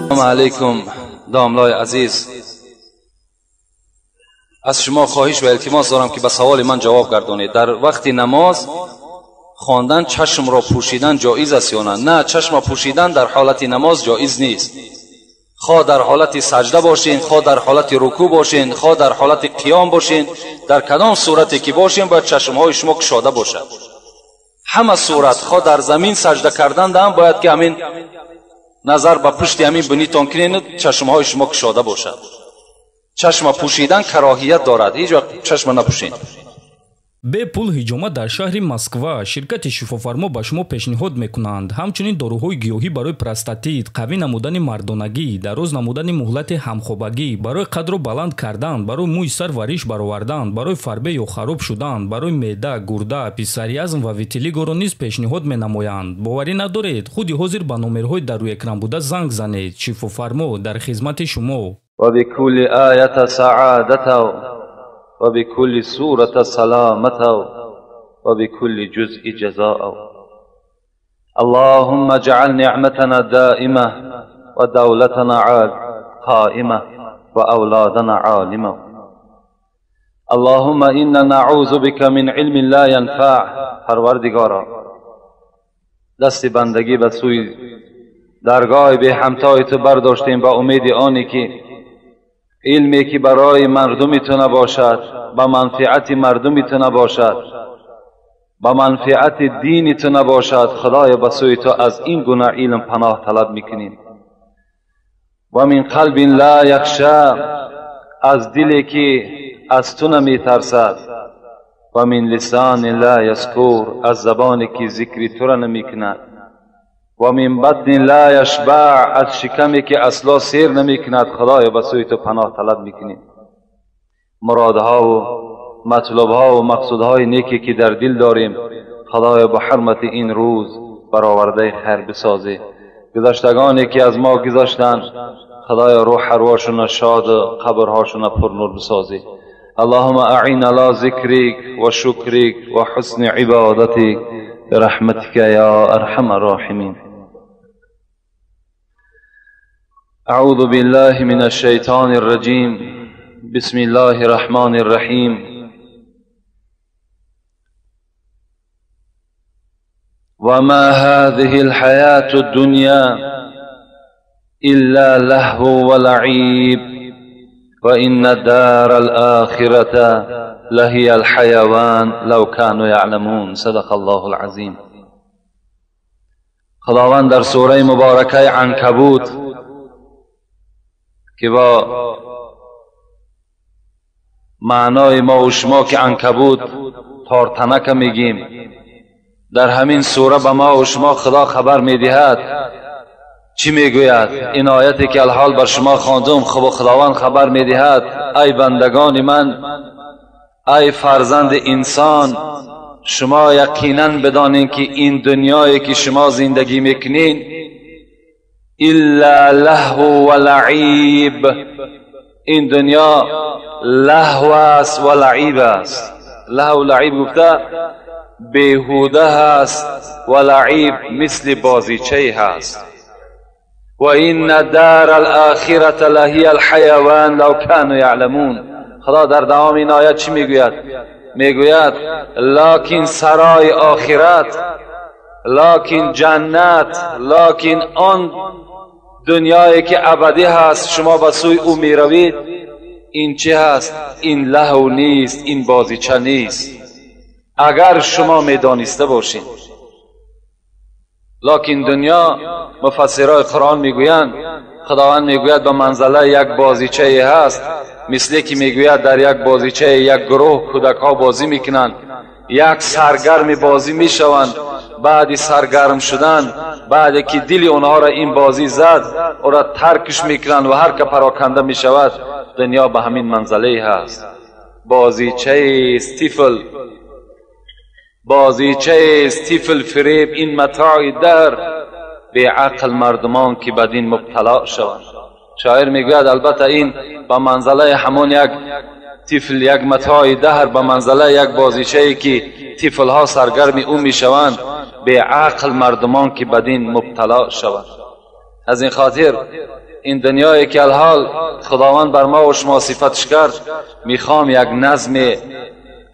سلام علیکم داملای عزیز، از شما خواهش و التماس دارم که به سوال من جواب گردانید. در وقت نماز خواندن چشم را پوشیدن جایز است یا نه؟ نه، چشم پوشیدن در حالت نماز جایز نیست. خواه در حالت سجده باشین، خواه در حالت رکوع باشین، خواه در حالت قیام باشین، در کدام صورتی که باشین باید چشمهای شما کشاده باشد. همه صورت، خواه در زمین سجده کردن هم باید که همین نظر به پشت همین بنیتان کنین، چشمهای شما کشاده باشد. چشم پوشیدن کراهیت دارد، هیچ وقت چشم نپوشین. Бепул ҳиҷома дар шаҳри Москва. Ширкати Шифофармо ба шумо пешниҳод мекунанд ҳамчунин доруҳои гиёҳӣ барои простатит, қавӣ намудани мардонагӣ, дароз намудани муҳлати ҳамхобагӣ, барои қадро баланд кардан, барои мӯи сар ва риш баровардан, барои фарбе ё хароб шудан, барои меъда, гурда, псориазм ва витилигоро низ пешниҳод менамоянд. Боварӣ надоред? Худи ҳозир ба номерҳои дар рӯи экран буда занг занед. Шифофармо дар хизмати шумо. وبكل آية سعادة وبكل سورة سلامة وبكل جزء جزاء. اللهم اجعل نعمتنا دائمة ودولتنا قائمة وأولادنا عالمة. اللهم إنا نعوذ بك من علم لا ينفع. پروردگارا، دست بندگی به سوی درگاه به همتای تو برداشتیم با امید آنی که علمی که برای مردمی تو نباشد، به منفعت مردمی تو نباشد، به منفعت دین تو نباشد، خدای به سوی تو از این گونه علم پناه طلب میکنیم. و من قلب لا یخشا، از دلی که از تو نمیترسد. و من لسان لا یذکر، از زبانی که ذکر تو را نمیکند. و من بطن لا یشبع، از شکمی که اصلا سیر نمیکند، خدای به سوی تو پناه طلب میکنیم. مرادها و مطلبها و مقصودهای نیکی که در دل داریم، خدای به حرمت این روز برآورده خیر بسازی. گذشتگانی که از ما گذشتند، خدای روح ارواحشون شاد و قبرهاشون پر نور بسازی. اللهم اعین علی ذکرک و شکرک و حسن عبادتک برحمتك يا أرحم الراحمين. أعوذ بالله من الشيطان الرجيم. بسم الله الرحمن الرحيم. وما هذه الحياة الدنيا إلا لهو ولعيب وإن الدار الآخرة لهي الحيوان لو كانوا يعلمون. صدق الله العظیم. خداوند در سوره مبارکه عنکبوت که با معنای ما و شما که عنکبوت تارتنک میگیم، در همین سوره به ما و شما خدا خبر میدهد. چی میگوید؟ این آیتی که الحال بر شما خواندم، خب خداوند خبر میدهد: ای بندگان من، ای فرزند انسان، شما یقینا بدانین که این دنیایی که شما زندگی میکنین الا لهو و لعیب، این دنیا لهو است و لعیب است. لهو و لعیب گفته بیهوده هست و لعیب مثل بازیچه هست. و این دار الاخرة لهی الحیوان لو كانوا یعلمون. خدا در دوام این آیت چی میگوید؟ میگوید لکن سرای آخرت، لکن جنت، لکن آن دنیایی که ابدی هست شما به سوی او میروید، این چه هست؟ این لهو نیست، این بازیچه نیست، اگر شما میدانسته باشید. لکن دنیا، مفسرای قرآن میگویند، خداوند میگوید به منزله یک بازیچه هست، مثلی که میگوید در یک بازیچه یک گروه کودک ها بازی میکنند، یک سرگرم بازی میشوند، بعد سرگرم شدن، بعد که دل اونها را این بازی زد، او را ترکش میکنند و هر که پراکنده میشود. دنیا به همین منزله هست، بازیچه استیفل، بازیچه استیفل فریب، این متاع در به عقل مردمان که بدین مبتلا شوند. شاعر میگوید البته این به منزله همون یک طفل، یک متاع دهر، به منزله یک بازیچه که طفل ها سرگرم او میشوند، به عقل مردمان که بدین مبتلا شوند. از این خاطر این دنیایی که الحال خداوند بر ما و شما صفتش کرد، میخوام یک نظم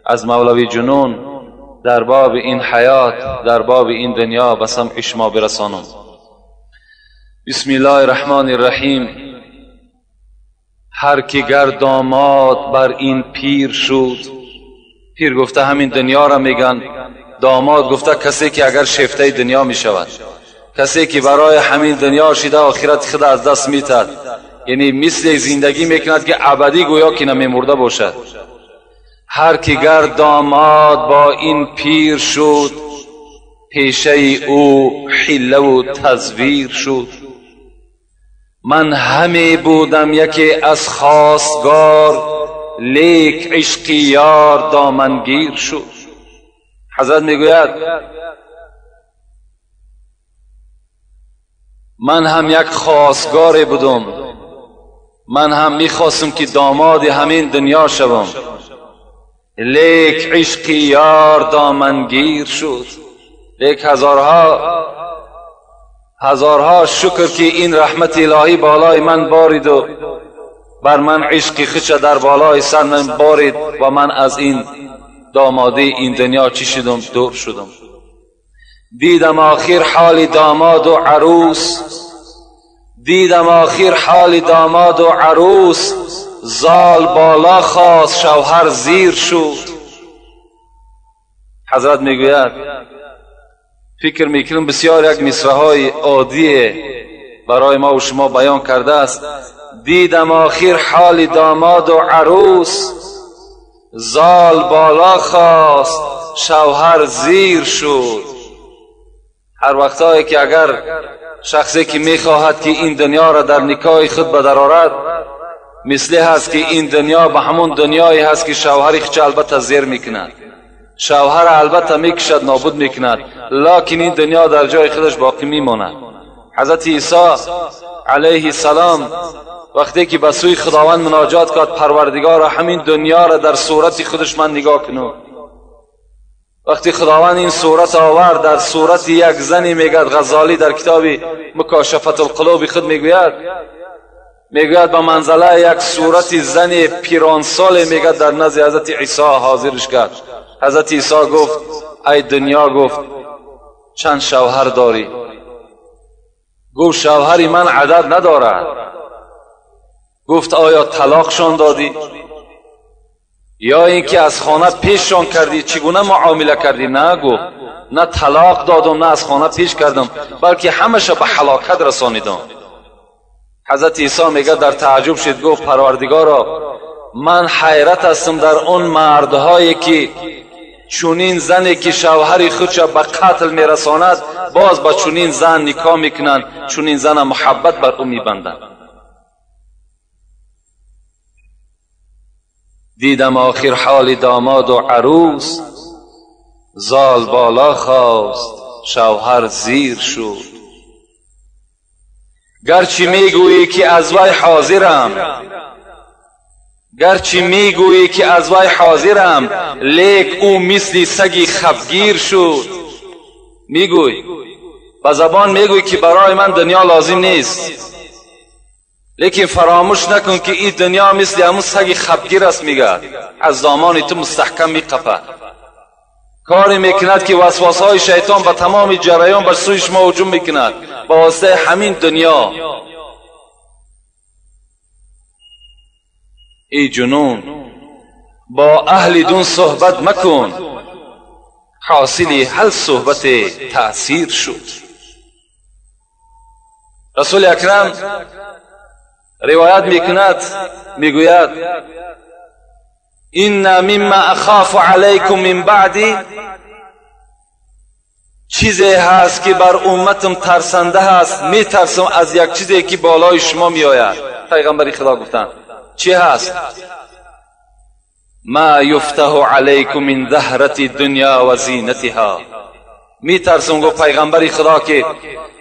از مولوی جنون در باب این حیات، در باب این دنیا به سمع شما برسانم. بسم الله الرحمن الرحیم. هر کی گر داماد بر این پیر شد، پیر گفته همین دنیا را میگن، داماد گفته کسی که اگر شیفته دنیا میشود، کسی که برای همین دنیا شده آخرت خود از دست میتد، یعنی مثل زندگی میکند که ابدی گویا که نمیمرده باشد. هر کی گر داماد با این پیر شد، پیشه او حیله و تزویر شد. من همی بودم یکی از خواستگار، لیک عشقی یار دامنگیر شد. حضرت میگوید من هم یک خواستگار بودم، من هم میخواستم که داماد همین دنیا شوم، لیک عشقی یار دامنگیر شد. لیک هزارها شکر که این رحمت الهی بالای من بارید و بر من عشقی خودش در بالای سر من بارید و من از این دامادی این دنیا چی شدم؟ دور شدم. دیدم آخر حال داماد و عروس، دیدم آخر حال داماد و عروس، زال بالا خواست شوهر زیر شد. حضرت میگوید فکر میکنم بسیار یک مصرع‌های عادی برای ما و شما بیان کرده است. دیدم آخر حال داماد و عروس، زال بالا خواست شوهر زیر شد. هر وقتایی که اگر شخصی که میخواهد که این دنیا را در نکاح خود به در آرد، مثل هست که این دنیا به همون دنیایی هست که شوهر خود البته زیر میکند، شوهر البته میکشد نابود میکند، لکن این دنیا در جای خودش باقی میماند. حضرت عیسی علیه السلام وقتی که به سوی خداوند مناجات کرد، پروردگار همین دنیا را در صورت خودش من نگاه کنم. وقتی خداوند این صورت آورد در صورت یک زنی، میگد غزالی در کتاب مکاشفت القلوب خود میگوید، میگوید به منزله یک صورت زن پیرانسال میگد در نزد حضرت عیسی حاضرش کرد. حضرت عیسی گفت ای دنیا، گفت چند شوهر داری؟ گفت شوهری من عدد ندارد. گفت آیا طلاقشان دادی یا اینکه از خانه پیششان کردی؟ چگونه معامله کردی؟ نه، گفت نه طلاق دادم نه از خانه پیش کردم، بلکه همش به هلاکت رسانیدم. حضرت عیسی میگه در تعجب شد، گفت پروردگارا من حیرت هستم در اون مردهایی که چونین زنی که شوهر خودش به قتل میرساند باز با چونین زن نکاح میکنند، چونین زن محبت بر او میبندند. دیدم آخر حال داماد و عروس، زال بالا خواست شوهر زیر شد. گرچه میگویی که از وی حاضرم، گرچه میگویی که از وی حاضرم، لیک او مثل سگی خفگیر شد. میگوی با زبان میگویی که برای من دنیا لازم نیست، لیکن فراموش نکن که این دنیا مثل همون سگ خفگیر است. میگه از دامان تو مستحکم میقپد، کاری میکند که وسواس های شیطان به تمام جریان بر سوی شما هجوم میکند با واسطه همین دنیا. ای جنون با اهل دون صحبت مکن، حاصل هر صحبت تأثیر شد. رسول اکرم روایت میکند، میگوید این مما اخاف علیکم من بعدی، چیزی هست که بر امتم ترسنده هست، میترسم از یک چیزی که بالای شما میآید. پیغمبر خدا گفتند چی هست؟ ما یفتح علیکم من زهرت دنیا و زینتها. میترسم گفت پیغمبر خدا که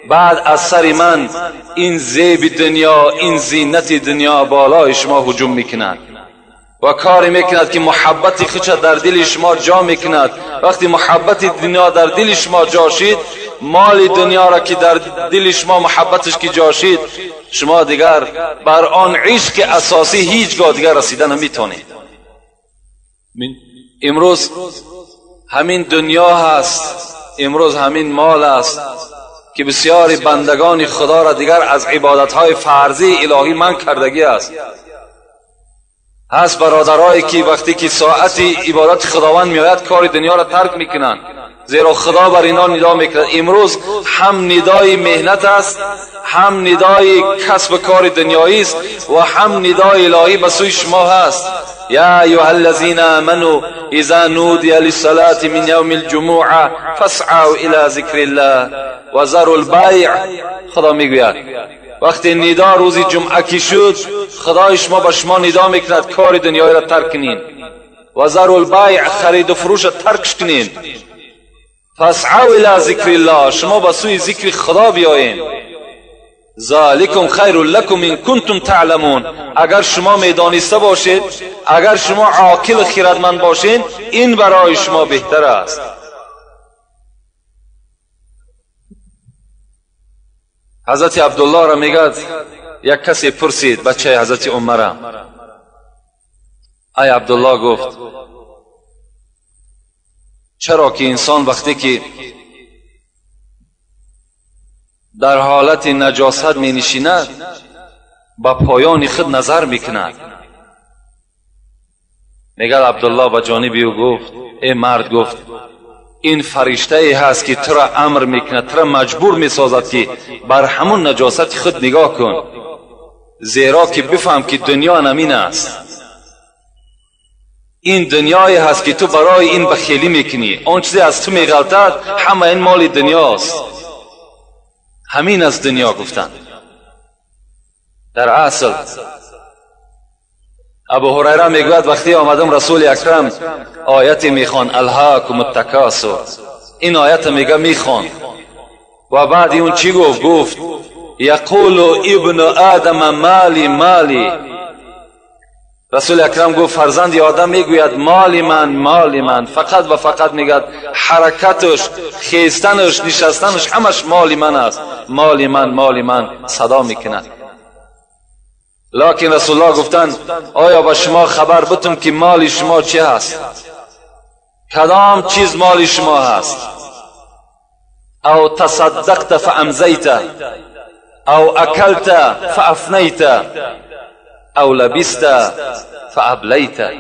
بعد از سر من این زیب دنیا، این زینت دنیا بالای شما هجوم میکند و کاری میکند که محبت خودش در دل شما جا میکند. وقتی محبت دنیا در دل شما جا شد، مال دنیا را که در دل شما محبتش که جاشید، شما دیگر بر آن عشق اساسی هیچگاه دیگر رسیده نمیتونید. امروز همین دنیا هست، امروز همین مال است که بسیاری بندگان خدا را دیگر از عبادتهای فرضی الهی من کردگی است. هست برادرایی که وقتی که ساعتی عبادت خداوند میآید کار دنیا را ترک میکنند، زیرا خدا بر اینا ندا میکند. امروز هم ندای مهنت است، هم ندای کسب کار دنیایی است و هم ندای الهی به سوی شما هست. یا ایها الذین آمنوا اذا نودی للصلاة من یوم الجمعه فاسعوا الی ذکر الله وذروا البیع. خدا میگوید وقتی ندا روز جمعه کی شد، خدای شما به شما ندا میکند کار دنیایی را ترک کنین، وذروا البیع، خرید و فروش را ترک کنین، فاسعوا الی ذکر الله، شما به سوی ذکر خدا بیایین. ذالکم خیر لکم ان کنتم تعلمون. اگر شما میدانسته باشید، اگر شما عاقل خردمند باشین، این برای شما بهتر است. حضرت عبدالله را میگد یک کسی پرسید، بچه حضرت عمر، ای عبدالله، گفت چرا که انسان وقتی که در حالت نجاست می نشیند به پایان خود نظر میکند؟ میگه عبدالله به جانب او گفت ای مرد، گفت این فرشته ای هست که تو را امر میکند، تو را مجبور میسازد که بر همون نجاست خود نگاه کن، زیرا که بفهم که دنیا نمین است. این دنیایی هست که تو برای این بخیلی میکنی، آن چیزی از تو میغلطد همه این مال دنیاست. همین از دنیا گفتن. در اصل ابو هریره میگوید وقتی آمدم رسول اکرم آیت میخوان، الهاکم التکاثر، این آیت میگه میخوان و بعد اون چی گفت؟ گفت یقول ابن آدم مالی مالی. رسول اکرم گفت فرزند آدم میگوید مال من مال من، فقط و فقط میگوید حرکتش، خیستنش، نشستنش همش مال من است، مال من مال من صدا میکند. لکن رسول الله گفتند آیا به شما خبر بتم که مال شما چی هست؟ کدام چیز مال شما هست؟ او تصدقت فامضیت، او اکلت فافنیت، او لبست فابلیت.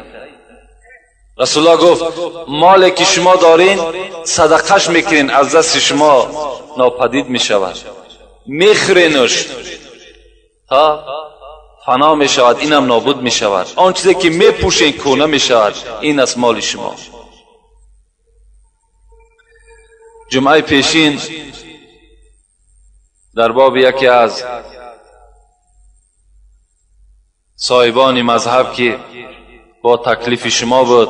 رسول الله گفت مالی که شما دارین صدقش میکنین از دست شما ناپدید میشود، میخورینش تا فنا میشود، اینم نابود میشود، آن چیزی که میپوشین کونه میشود، این از مال شما. جمعه پیشین در باب یکی از صاحبان مذهب که با تکلیف شما بود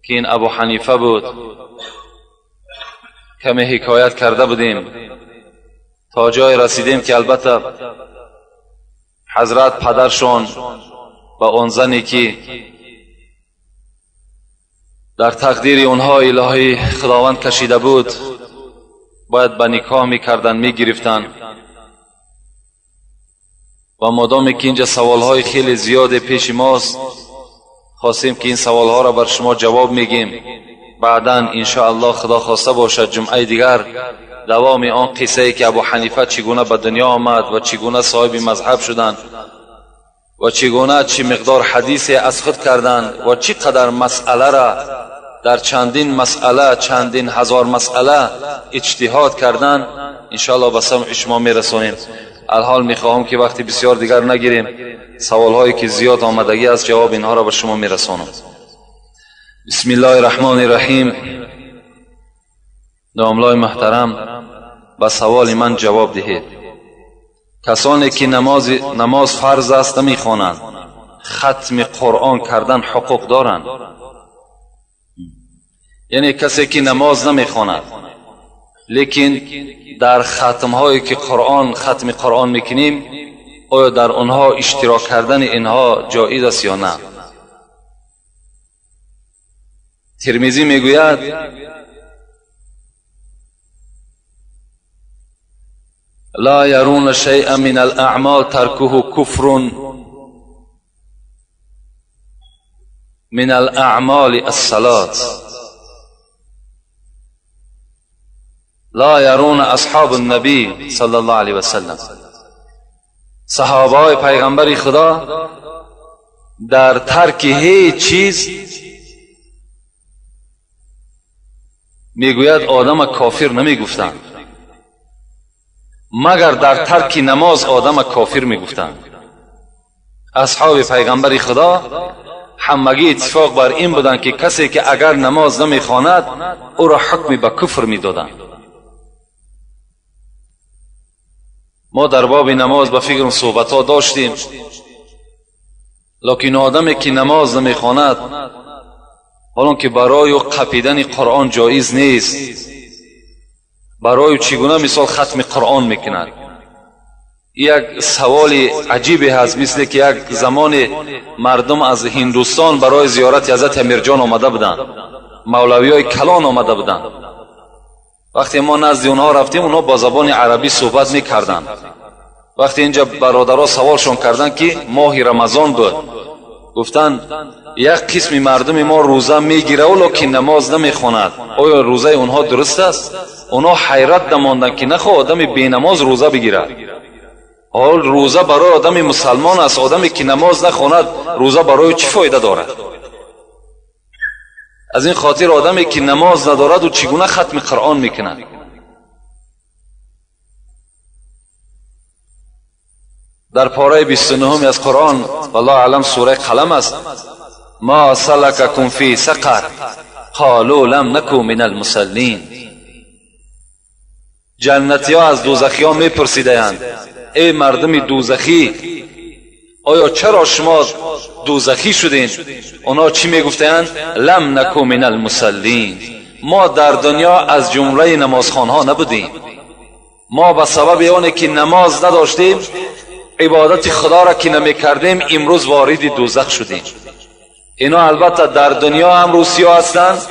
که این ابو حنیفه بود کمی حکایت کرده بودیم تا جای رسیدیم که البته حضرت پدرشان با آن زنی که در تقدیر اونها الهی خداوند کشیده بود باید به نکاح میکردن، میگرفتن و مادامی که اینجا سوالهای خیلی زیاد پیش ماست خواستیم که این سوالها را بر شما جواب میگیم. بعدا انشاءالله خدا خواسته باشد جمعه دیگر دوام آن قصه ای که ابو حنیفه چگونه به دنیا آمد و چگونه صاحب مذهب شدند و چگونه چه مقدار حدیث از خود کردند و چی قدر مسئله را در چندین مسئله، چندین هزار مسئله اجتهاد کردند، انشاءالله به سمع شما میرسانیم. الحال میخواهم که وقتی بسیار دیگر نگیریم، سوالهایی که زیاد آمدگی از جواب اینها را به شما میرسانم. بسم الله الرحمن الرحیم. داملای محترم، به سوال من جواب دهید. کسانی که نماز فرض است نمیخوانند، ختم قرآن کردن حقوق دارند؟ یعنی کسی که نماز نمیخواند لیکن در ختمهایی که قرآن ختم قرآن میکنیم آیا در آنها اشتراک کردن اینها جایز است یا نه؟ ترمذی میگوید لا يرون شيئا من الأعمال تركه كفر من الأعمال الصلاة. لا يرون أصحاب النبي صلى الله عليه وسلم. صحابه پیغمبر خدا در ترک هیچ چیز میگوید آدم کافر نمیگفتند، مگر در ترک نماز آدم کافر میگفتند. اصحاب پیغمبر خدا همگی اتفاق بر این بودند که کسی که اگر نماز نمیخواند او را حکم به کفر میدادند. ما در باب نماز به فکر صحبت ها داشتیم، لکن آدمی که نماز نمیخواند، حالا که برای قپیدن قرآن جایز نیست، برای چگونه مثال ختم قرآن میکند؟ یک سوال عجیبی هست. مثل که یک زمان مردم از هندوستان برای زیارت حضرت امیرجان آمده بودند، مولوی های کلان آمده بودند. وقتی ما نزد اونها رفتیم، اونها با زبان عربی صحبت میکردند. وقتی اینجا برادرها سوالشون کردند که ماه رمضان بود، گفتند یک قسم مردم ما روزه میگیره ولی نماز نمیخواند، آیا روزه اونها درست است؟ اونها حیرت نماندند که نخواه آدم بی نماز روزه بگیرد. حال روزه برای آدم مسلمان است، آدمی که نماز نخواند روزه برای چی فایده دارد؟ از این خاطر آدمی که نماز ندارد و چگونه ختم قرآن میکند؟ در پاره 29 از قرآن، والله اعلم سوره قلم است، ما سلککم فی سقر قالوا لم نکو من المصلین. جنتی ها از دوزخی ها میپرسیدند ای مردم دوزخی، آیا چرا شما دوزخی شدین؟ اونا چی میگفتند؟ لم نکو من المصلین. ما در دنیا از جمله نمازخوان ها نبودیم. ما به سبب آن که نماز نداشتیم، عبادت خدا را که نمیکردیم، امروز وارد دوزخ شدیم. اینا البته در دنیا هم روسیا هستند،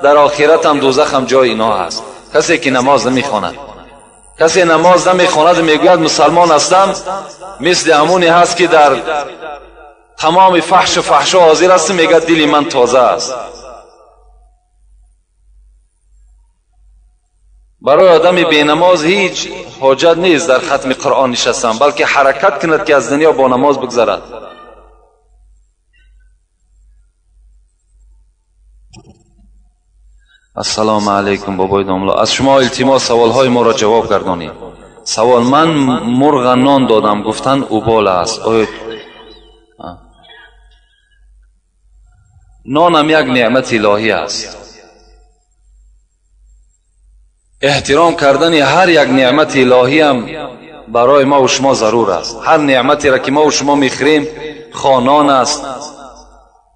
در آخرت هم دوزخ هم جای اینا هست. کسی که نماز نمیخواند، کسی نماز نمیخواند میگوید مسلمان هستم، مثل همونی هست که در تمام فحش و فحشا حاضر است، میگه دل من تازه است. برای آدم بی نماز هیچ حاجت نیست در ختم قرآن نشستن، بلکه حرکت کند که از دنیا با نماز بگذرد. السلام علیکم بابای داملا، از شما التماس سوالهای ما را جواب گردانید. سوال: من مرغ نان دادم، گفتن اوبال است. آیا نانم یک نعمت الهی است؟ احترام کردن هر یک نعمت الهی هم برای ما و شما ضرور است. هر نعمتی را که ما و شما میخوریم، خواه نان است،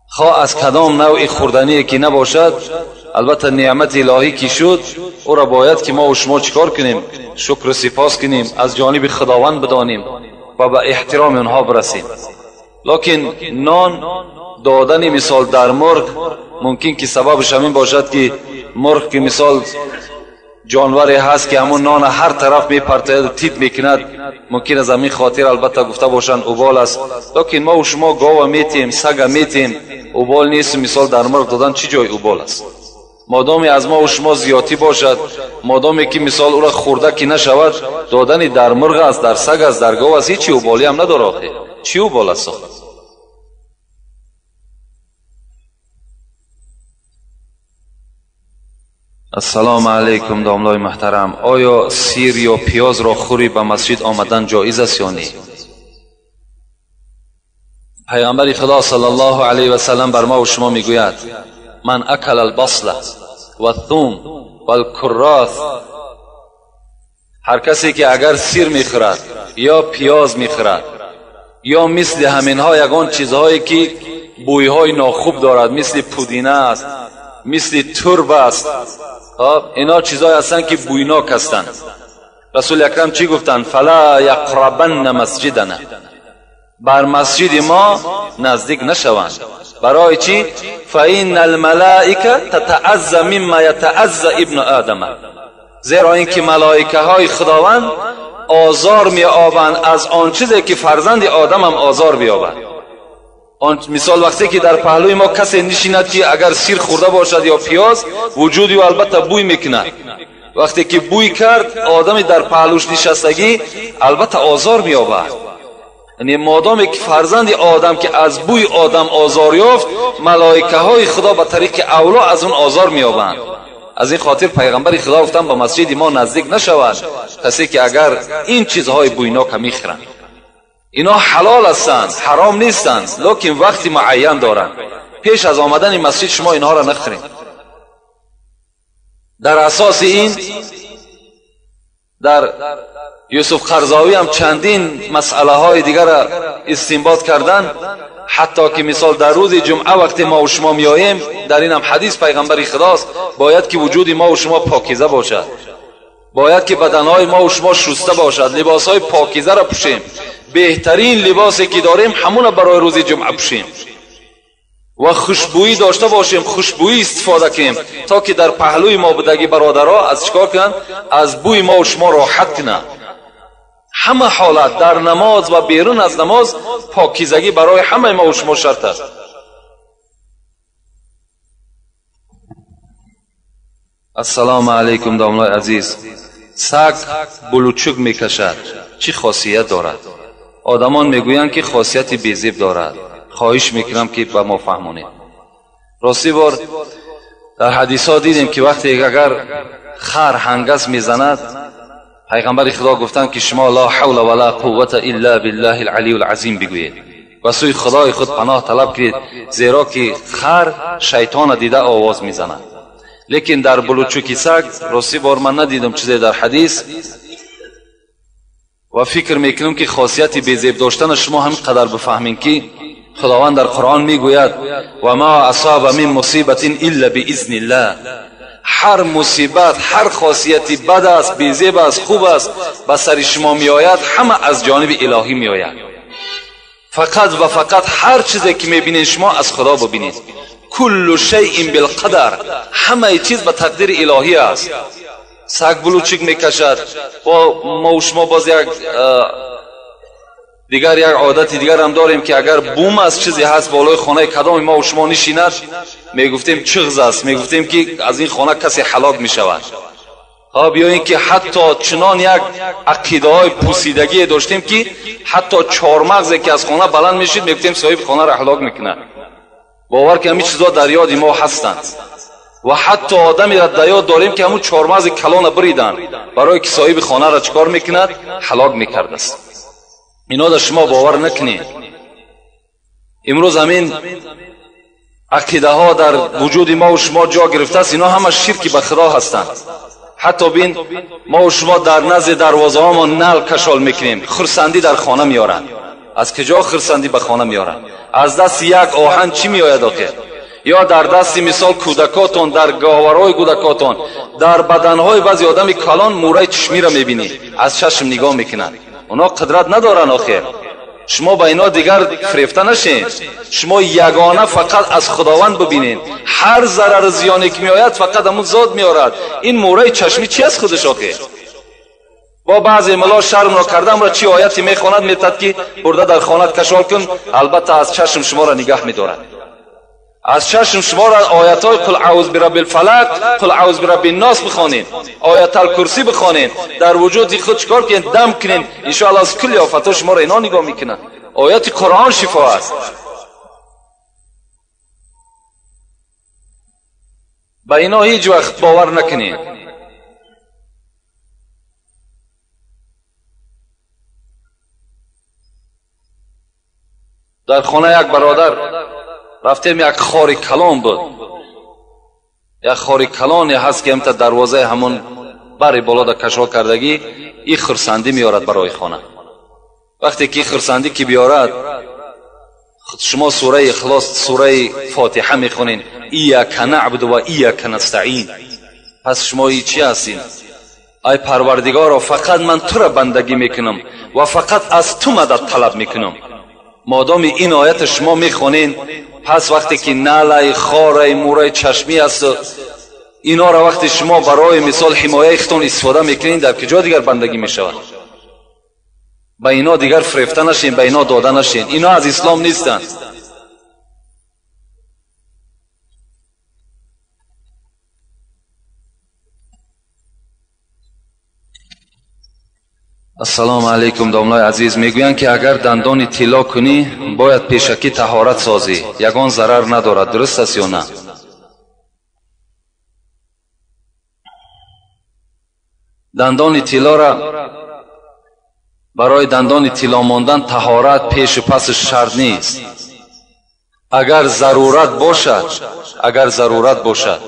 خواه از کدام نوع خوردنی که نباشد، البته نعمت الهی که شد، او را باید که ما و شما چیکار کنیم؟ شکر و سپاس کنیم، از جانب خداوند بدانیم و به احترام آنها برسیم. لکن نان دادن مثال در مرغ ممکن که سببش همین باشد که مرغ که مثال جانوری هست که همون نان هر طرف میپرتاید و تیت میکند، ممکن از همین خاطر البته گفته باشند اوبال است. لکن ما و شما گاو میتیم، سگ میتیم، اوبال نیست. مثال در مرغ دادن چی جای اوبال است؟ مادامی از ما و شما زیادی باشد، مادامی که مثال او را خورده که نشود، دادن در مرغ است، در سگ است، در گاو است، هیچی اوبالی هم نداره. آخه چی اوبال است؟ السلام علیکم داملای محترم، آیا سیر یا پیاز را خوری به مسجد آمدن جایز است یا نه؟ پیامبر خدا صلی الله علیه و سلم بر ما و شما میگوید من اکل البصله و الثوم و الکراث، هر کسی که اگر سیر میخورد یا پیاز میخورد یا مثل همینها یگان چیزهایی که بویهای ناخوب دارد، مثل پودینه است، مثل ترب است، اینا چیزهایی هستند که بویناک هستند. رسول اکرم چی گفتند؟ فلا یقربن مسجدنا، بر مسجد ما نزدیک نشوند. برای چی؟ فإن الملائکه تتعزى مما یتعزى ابن آدم، زیرا اینکه ملائکه های خداوند آزار می‌یابند از آن چیزی که فرزند آدم هم آزار بیابد. آن مثال وقتی که در پهلوی ما کسی نشیند که اگر سیر خورده باشد یا پیاز، وجودی او البته بوی میکند. وقتی که بوی کرد، آدمی در پهلوش نشستگی البته آزار می‌یابد. یعنی مادامی که فرزند آدم که از بوی آدم آزار یافت، ملائکه های خدا به طریق اولا از اون آزار می‌یابند. از این خاطر پیغمبر خدا گفتن به مسجد ما نزدیک نشود کسی که اگر این چیزهای بویناک میخورند. اینا حلال هستند، حرام نیستند، لکن وقتی معین دارند. پیش از آمدن مسجد شما اینها را نخورید. در اساس این در یوسف قرضاوی هم چندین مسئله های دیگر را استنباط کردن، حتی که مثال در روز جمعه وقتی ما و شما میاییم، در این هم حدیث پیغمبر خداست، باید که وجود ما و شما پاکیزه باشد، باید که بدنهای ما و شما شسته باشد، لباسهای پاکیزه را پوشیم، بهترین لباسی که داریم همون برای روز جمعه پوشیم و خوشبویی داشته باشیم، خوشبویی استفاده کنیم تا که در پهلوی ما بودگی برادرها از چیکار کنند؟ از بوی ما و شما راحت کنند. همه حالت در نماز و بیرون از نماز پاکیزگی برای همه ما و شما شرط است. السلام علیکم داملای عزیز. سگ بلوچک میکشد، چی خاصیت دارد؟ آدمان میگویند که خاصیت بیزیب دارد. خواهش میکنم که به ما فهمونید. راستی بار در حدیث ها دیدیم که وقتی اگر خر هنگس میزند، پیغمبر خدا گفتند که شما لا حول ولا قوت الا بالله العلی العظیم بگویید و سوی خدای خود پناه طلب کنید، زیرا که خر شیطان دیده آواز میزند. لیکن در بلوچوکی سگ راستی بار من ندیدم چیزی در حدیث و فکر میکنم که خاصیت بیزیب داشتن شما هم قدر بفهمین که خداوند در قرآن میگوید و ما اصاب من مصیبت الا باذن الله. هر مصیبت، هر خاصیتی بد است، بیزیب است، خوب است، به سر شما میآید، همه از جانب الهی میآید. فقط و فقط هر چیزی که میبینید شما از خدا ببینید. کل شیء بالقدر، همه چیز به تقدیر الهی است. سگ بلوچک میکشد و ما و شما باز یک دیگر یک عادت دیگر هم داریم که اگر بوم از چیزی هست بالای خانه کدام ما و شما نشیند، میگفتیم چغز است، میگفتیم که از این خانه کسی هلاک میشود. خب یا اینکه حتی چنان یک عقیده های پوسیدگی داشتیم که حتی چهارمغزی که از خانه بلند میشید میگفتیم صاحب خانه را هلاک میکنه. باور که همین چیزا در یاد ما هستند و حتی آدمی را در یاد داریم که همون چهارمغز کلان بریدن برای که صاحب خانه را چکار میکند؟ هلاک میکرد است. اینا در شما باور نکنید. امروز همین عقیده ها در وجود ما و شما جا گرفته است. اینا همه شرکی به خدا هستند. حتی بین ما و شما در نزد دروازه ها ما نل کشال میکنیم، خرسندی در خانه میارند. از کجا خرسندی به خانه میارند؟ از دست یک آهن چی میآید آخر؟ یا در دست مثال کودکاتون، در گاهوارهای کودکاتون، در بدنهای بعضی آدم کلان مورای چشمی را میبینی، از چشم نگاه میکنند. اونا قدرت ندارن آخر. شما با اینا دیگر فریفته نشین. شما یگانه فقط از خداوند ببینین. هر ضرر زیانی که میآید فقط همون ذات میآرد. این مورای چشمی چی از خودش آخر؟ با بعضی ملا شرم را کردم را چی آیتی میخواند میتد که برده در خانت کشال کن، البته از چشم شما را نگه میدارد. از چشم شما را آیت های قل اعوذ برب الفلق، قل اعوذ برب الناس بخوانین، آیت الکرسی بخوانین، در وجود خود چکار کنین؟ دم کنین، ان شاء الله از کل آفت شما را اینا نگاه میکنن. آیت قرآن شفا است. به اینا هیچ وقت باور نکنین. در خانه یک برادر رفتیم، یک خار کلان بود، یک خار کلانی هست که همتا دروازه همون بر بالا در کشا کردگی، این خرسندی میارد برای خانه. وقتی که خرسندی که بیارد، شما سوره اخلاص، سوره فاتحه میخونین، ایاک نعبد و ایاک نستعین. پس شما ای چی هستین؟ ای پروردگارا، فقط من تو را بندگی میکنم و فقط از تو مدد طلب میکنم. مادام این آیت شما میخونین، پس وقتی که نعله، خاره، مورای چشمی است، اینا را وقتی شما برای مثال حمایه اختون استفاده میکنین، در کجا دیگر بندگی میشود؟ Ба ино дигар фирефта нашин, ба ино дода нашин. Ино аз ислом нестанд. Ассалому алайкум, домлаи азиз. Мегӯянд, ки агар дандони тилло кунӣ, бояд пешакӣ таҳорат созӣ, ягон зарар надорад. Дуруст аст ё на? Дандони тиллора барои дандони тилло мондан таҳорат пешу пасаш шарт нест. Агар зарурат бошад, агар зарурат бошад,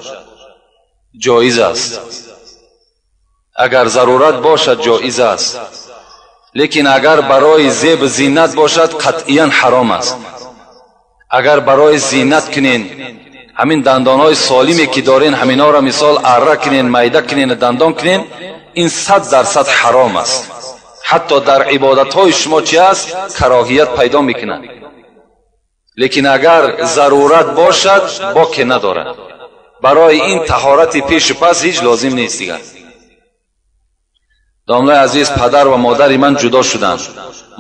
ҷоиз аст. Агар зарурат бошад, ҷоиз аст. Лекин агар барои зеб зинат бошад, қатъиян ҳаром аст. Агар барои зинат кунен, ҳамин дандонҳои солиме ки дорен, ҳаминҳоро мисол арра кунен, майда кунен, дандон кунен, ин 100% ҳаром аст. Ҳатто дар ибодатҳои шумо чи аст? Кароҳият пайдо мекунад. Лекин агар зарурат бошад, боке надорад. Барои ин таҳорати пешу пас ҳеҷ лозим нест дигар. Домлаи азиз, падар ва модари ман ҷудо шуданд.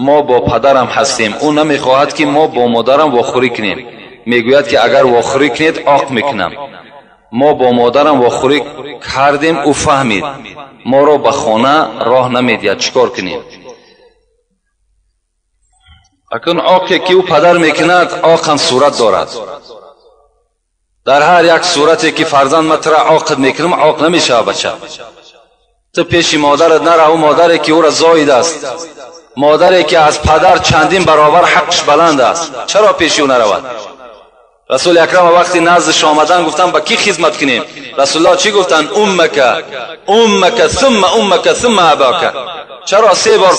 Мо бо падарам ҳастем. Ӯ намехоҳад, ки мо бо модарам вохӯрӣ кунем. Мегӯяд, ки агар вохӯрӣ кунед, оқ мекунам. Мо бо модарам вохӯрӣ кардем, ӯ фаҳмид. Моро ба хона роҳ намедиҳад. Чӣ кор кунем? Акун оқе ки ӯ падар мекунад, оқ ҳам сурат дорад. Дар ҳар як сурате ки фарзанд ман тура оқд мекунам, оқ намешавад бача. Ту пеши модарат нара, ӯ модаре ки ӯра зоид аст, модаре ки аз падар чандин баробар ҳаққаш баланд аст, чаро пеши ӯ наравад? Расули акрам вақти наздаш омадан гуфтанд, ба кӣ хизмат кунем? Расулуллоҳ чӣ гуфтанд? Уммака, уммака, сумма уммака, сумма абака. Чаро се бор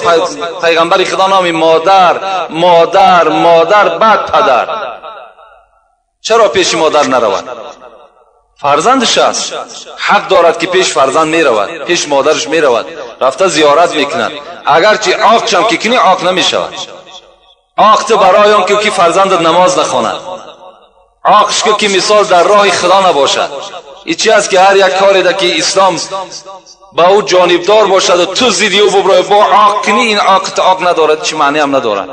пайғамбари худо номи модар, модар, модар, баъд падар? Чаро пеши модар наравад? Фарзандаш аст, ҳақ дорад, ки пеш фарзанд меравад, пеш модараш меравад, рафта зиёрат мекунад. Агарчи оқчам ки кунӣ, оқ намешавад. Оқ ту барои он ки фарзандат намоз нахонад, оқш ки мисол дар роҳи худо набошад. И чи аст, ки ҳар як коре ки ислом ба ӯ ҷонибдор бошаду ту зидди ӯ буброи бо оқ кунӣ, ин оқ ту оқ надорад, чи маъне ҳам надорад.